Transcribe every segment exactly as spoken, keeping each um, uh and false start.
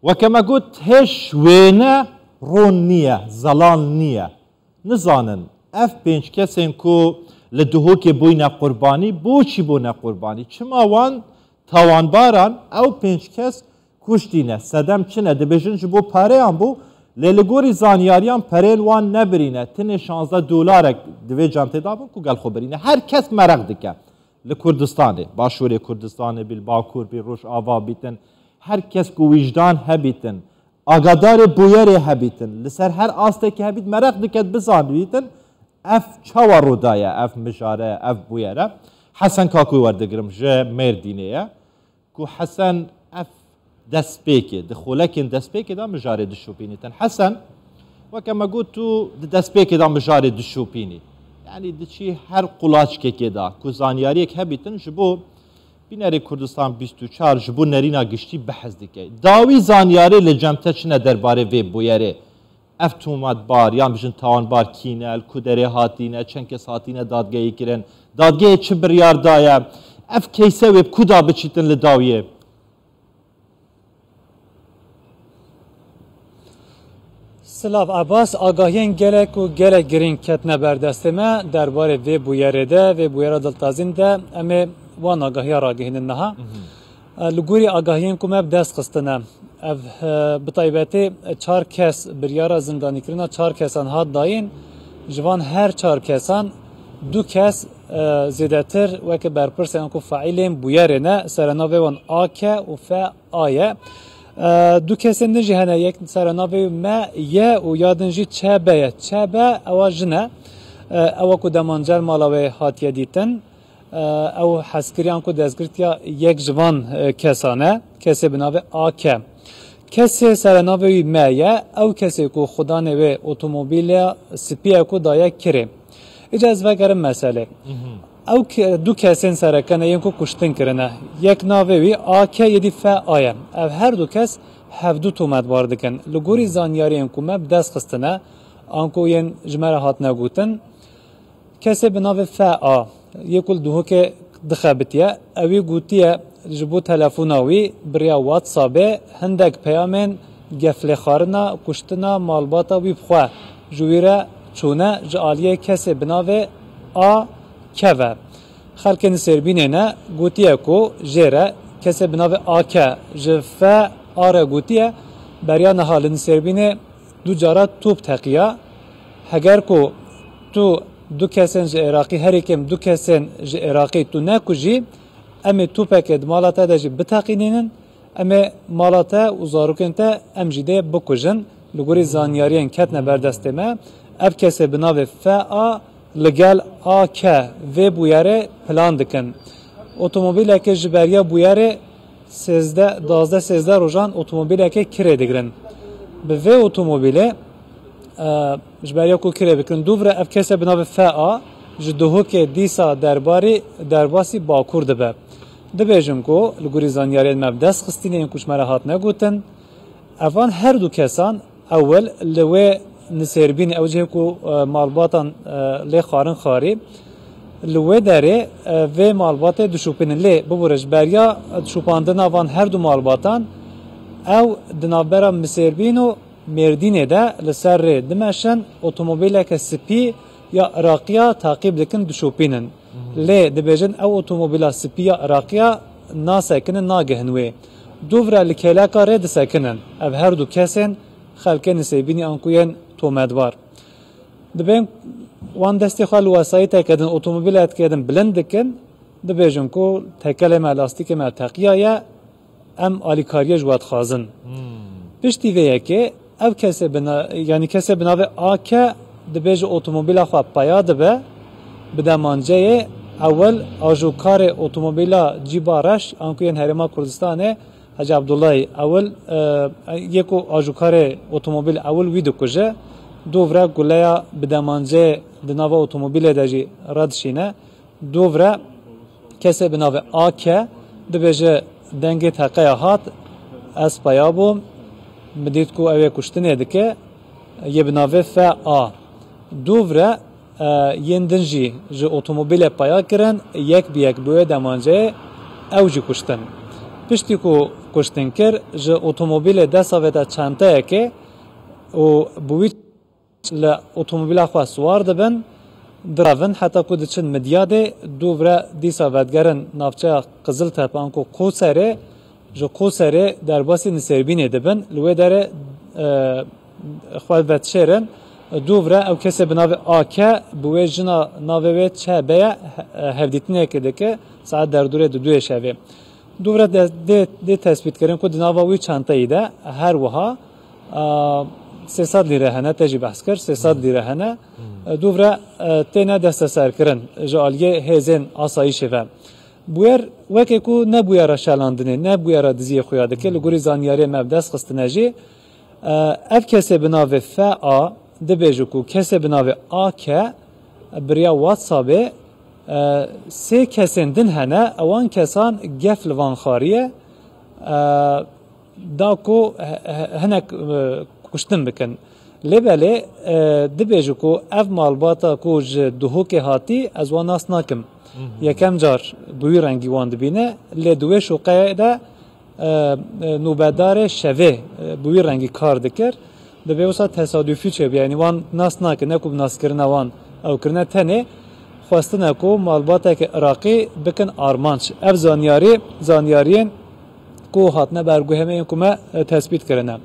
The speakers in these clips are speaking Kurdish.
Weke me got, hêj wêne ron niye, zelal niye. Nizanin, ev pênc kesên ku li Duhokê bûyne qurbanî, boçî bûne qurbanî? Çima wan tawanbaran ew pênc kes kuştîne? Sedem çi ne? Dibêjin ji bo pereyan bû, lê li gorî zanyariyan perên wan nebirîne. Tinê şazdeh dolarek di vê cantê de bû ku gel xwe birîne. Her kes mereq dike. Li Kurdistanê, başûrê Kurdistanê bî, li Bakur bî, Rojava bîtin, her kes ku wijdan hebîtin, agadarê bûyerê hebîtin, li ser her astekî hebît, mereq diket bizanibîtin, ev çawa rû daye, ev mijare, ev bûyere. Hesen Kakoyî werdigirim, ji Mêrdînê ye. Ku Hesen ev destpêkê, di xolekên destpêkê de mijarê dişopînîtin. Hesen, weke me got, tu di destpêkê de mijarê dişopînî. Yanî diçî her qulaçkekê de ku zanyariyek hebîtin ji bo bînerê Kurdistan bîst û çar, ji bo nerîna giştî behs dike. Dawî zanyarî li cem te çi ne derbarê vê bûyerê? Ev tometbar, yan bijin tawanbar kî ne, li ku derê hatîne, çend kes hatîne dadgehî kirin, dadgehê çi biryar daye, ev keyse wê bi ku da biçîtin li dawiyê? Silav Ebas, agahiyên gelek û gelek girîng ketine ber destê me derbarê vê bûyerê de, vê bûyera diltazîn de em ê wan agahiya ragihînin niha. Li gorî agahiyên ku me bi dest xistine, ev, e, bi taybetî çar kes biryara zindanîkirina çar kesan hat dayîn. Ji van her çar kesan du kes, e, zêdetir weke berpirsên ku faîlên bûyerê ne, serenavê wan A K û F A ye. E, du kesên din jî hene, yek serenavê wî M ye û ya din jî Ç B ye. Ç B ewa jin e. E, ewa ku demancel mala wê hatiye dîtin. E, ew hezkiriyan ku destgirtiya yek ji van, e, kesan e, kesê bi navê A K. Kesê serenavê wî M ye, ew kesê ku xudanê wê otomobîla spî ye ku daye kirê. Îca ez vegerim meselê. Ew ke-, du kesên sereke ne yên ku kuştin kirine. Yek navê wî A K, yê dî F A ye. Ev her du kes hevdu tometbar dikin. Li gorî zanyariyên ku me bi dest xistine, anku yên ji me re hatine gotin, kesê bi navê F A, yê ku li Duhokê dixebitiye, ewî gotiye ji bo telefona wî bi rêya WhatsAppê hindek peyamên geflêxarina, kuştina malbata wî bi xwe ji wî re çûne ji aliyê kesê bi navê A K ve. Xelkê Nisêrbînê ne gotiye ku jê re kesê bi navê A K ji F A re gotiye, beriya niha li Nisêrbînê du cara top teqiya. Heger ku tu du kesên ji Iraqî, herî kêm du kesên ji Iraqî tu nekujî, em ê topekê di mala te de jî biteqînînin, em ê mala te û zarokên te em jî dê bikujin. Li gorî zanyariyên ketine ber destê me, ev kesê bi navê F A li gel A K vê bûyerê plan dikin. Otomobîlekê ji beriya bûyerê sêzdeh, duwazdeh sêzdeh rojan otomobîlekê kirê digirin. Bi vê otomobîlê, e, ji beriya ku kirê bikin, dûv re ev kesê bi navê F A ji Duhokê dîsa derbarî derbasî Bakur dibe. Dibêjim ku li gorî zanyariyên me bi dest xistînê yên ku ji me re hatine gotin, evan her du kesan ewil li wê Nisêrbînê, ew cihê ku, e, malbatan, e, lê xwarin xwarî, li wê derê, e, vê malbatê dişopînin. Lê bibûre ji beriya dişopandina van her du malbatan, ew di navbera Nisêrbîn û Mêrdînê de li ser rê dimeşin, otomobîleke spî ya Iraqiya taqîb dikin, dişopînin. Lê dibêjin ew otomobîla spî ya Iraqiya nasekinin, nagihin wê. Dûv re li kêleka rê disekinin. Ev her du kesên xelkê Nisêbînî anku yên tometbar. Dibên wan destê xwe li wesayîteke din, otomobîleke din bilind dikin, dibêjin ku tekelê me, lastîkê me teqiyaye, em alîkariyê ji we dixwazin. Piştî vê yekê ev kesê bi na-, yanî kesê bi navê A K dibêje otomobîla xwe peya dibe, bi demanceyê ewil ajokarê otomobîla Cîba Reş, anku yên Herêma Kurdistanê, Hecî Abdullahî ewil, e, yê ku ajokarê otomobîl ewil wî dikuje, dûv re guleya bi demanceyê di nava otomobîlê de jî radişîne. Dûv re kesê bi navê A K dibêje, dengê teqeya hat, ez peya bûm, min dît ku ew ê kuştinê dike, yê bi navê F A. Dûv re, e, yên din jî ji otomobîlê peya kirin, yek bi yek bi wê demanceyê ew jî kuştin. Piştî ku kuştin kir, ji otomobîlê dest avête çenteyekê û bi wî li otomobîla xwe siwar dibin, direvin heta ku diçin Midyadê, dûvre dîsa vedigerin navçeya Qiziltepe anku Qoserê, ji Qoserê derbasî Nisêrbînê dibin. Li wê derê, e, xwe vedişêrin. Dûvre ew kesê bi navê A K, bi wê jina navê wê Ç B ye, he-, hevdîtinekê dike, saet derdorê di duyê şevê. Dûvre de, dê, dê tespîtkirin ku di nava wî çanteyî de her wiha, a, sê sed lîre hene, te jî behs kir, sê sed lîre hene. E, dûvre, e, têne desteserkirin ji aliyê hêzên asayîşê ve. Bûyer weke ku ne bûyera şelandinê, ne bûyera diziyê xuya dike, li gorî zanyariyê me bi dest xistine jî. E, ev kesê bi navê F A dibêje ku kesê bi navê A K bi riya WhatsAppê, e, sê kesên din hene, ewan kesan gef li van xwariye, e, da ku he-, he-, hinek, e, kuştin bikin. Lê belê, e, dibêje ku ev malbata ku ji Duhokê hatî, ez wan nas nakim. Yekem car bi wî rengî wan dibîne, lê di wê şoqeyê de, e, e, nûbedarê şevê, e, bi wî rengî kar dikir. Dibê wisa tesadufî çêbû, yanî wan nas nakin, ne ku bi naskirina wan ew kirine, tenê xwestine ku malbateke Iraqî bikin armanc. Ev zanyarî, zanyariyên ku hatine ber guhê me yên ku me, e, tespît kirine.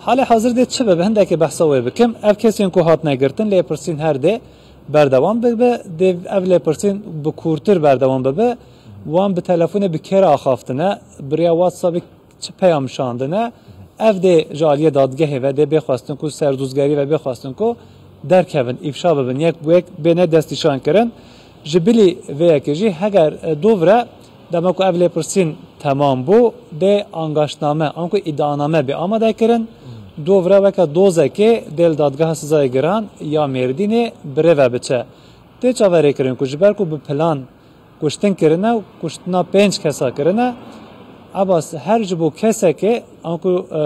Halê hazir dê çi bibe, hindekê behsa wê bikim. Ev kesên ku hatine girtin, lêpirsîn her dê berdewam bibe, dê ev lêpirsîn bi kûrtir berdewam bibe. Wan bi telefonê bi kê re axaftine, bi riya WhatsAppê çi peyam şandine, ev dê ji aliyê dadgehê ve dê bê xwestin ku serdozgerî ve bê xwestin ku derkevin, îfşa bibin, yek bi yek bêne destnîşankirin. Ji bilî vê yekê jî heger, e, dûvre dema ku ev lêpirsîn temam bû, dê angaştname, anku îdianame bê amade kirin. Dûvre weke dozekê dê li dadgeha sizayê giran ya Mêrdînê bi rê ve biçe. Tê çaverêkirin ku ji ber ku bi plan kuştin kirine û kuştina pênc kesa kirine, Ebas her ji bo kesekê, anku, e,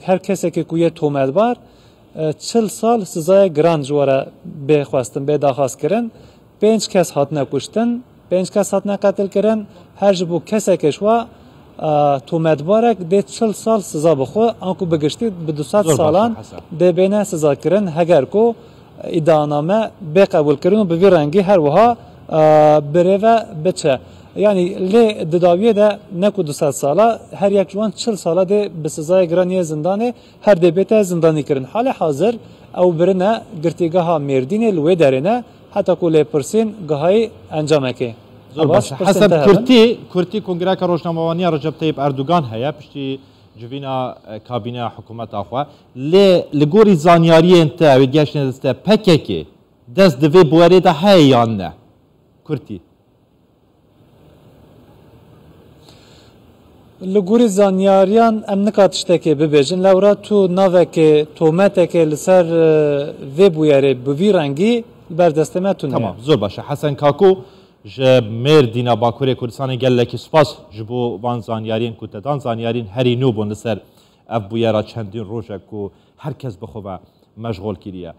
her kesekê ku yê tometbar, e, çil sal sizaya giran ji we re bê xwestin, bê daxwaz kirin. Pênc kes hatine kuştin, pênc kes hatine qetil kirin. Her ji bo kesekê ji we, e, tometbarek dê çil sal siza bixwe, anku bi giştî bi du sed Zor baş e, salan Hesen. Dê bêne siza kirin, heger ku îdianame bê qebûl kirin û bi vî rengî her wiha, e, bi rê ve biçe. Yanî lê di dawiyê de ne ku du sed sala, her yek ji wan çil sala dê bi sizaya giran yê zindanê her dê bête zindanî kirin. Halê hazir ew birine girtîgeha Mêrdînê, li wê derê ne, heta ku lêpirsîn gihayî encamekê. Zor Ebas, baş e. Pirsên Hesen, te hevin? Kurtî, kurtî Kongreka Rojnamevaniya Recep Tayyip Erdogan heye, piştî civîna, e, kabîneya hikûmeta xwe. Lê li gorî zanyariyên te, wê geştên te, P K K dest di vê bûyerê de heye yan ne? Kurtî. Li gorî zanyariyan em nika tiştekê bibêjin, lewra tu navekê, tometekê li ser, e, vê bûyerê bi vî rengî li ber destê me tune ye. Tamam, zor baş e. Hesen Kako ji Mêrdîna Bakurê Kurdistanê gelekî spas ji bo van zanyariyên ku te dan, zanyariyên herî nû bûn li ser ev bûyera çendîn rojek ku her kes bi xwe ve meşxul kiriye.